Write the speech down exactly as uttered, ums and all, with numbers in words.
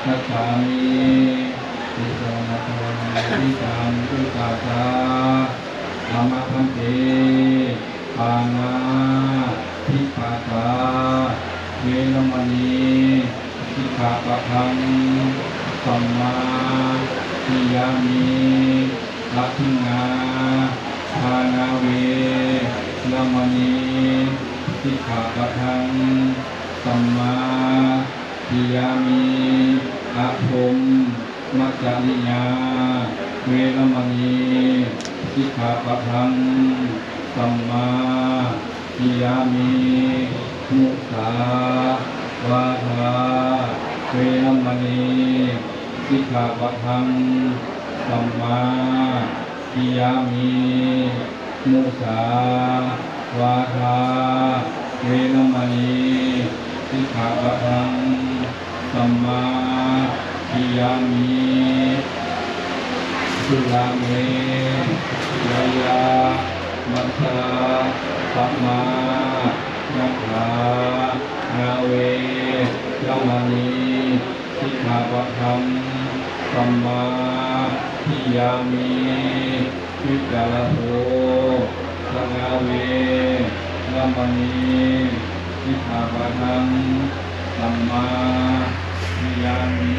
gacchāmi. Tisaraṇagamanaṃ niṭṭhitaṃ. Ukāsa, āma bhante, pāṇātipātā veramaṇī sikkhāpadaṃ samādiyāmi. Adinnādānā veramaṇī sikkhāpadaṃ samādiyāmi. Abrahmacariyā veramaṇī sikkhāpadaṃ samādiyāmi. Musāvādā veramaṇī sikkhāpadaṃ samādiyāmi. Musāvādā veramaṇī sikkhāpadaṃ samādiyāmi. Surāmerayamajjapamādaṭṭhānā veramaṇī sikkhāpadaṃ samādiyāmi. Vicchārasodanā veramaṇī sikkhāpadaṃ samādiyāmi.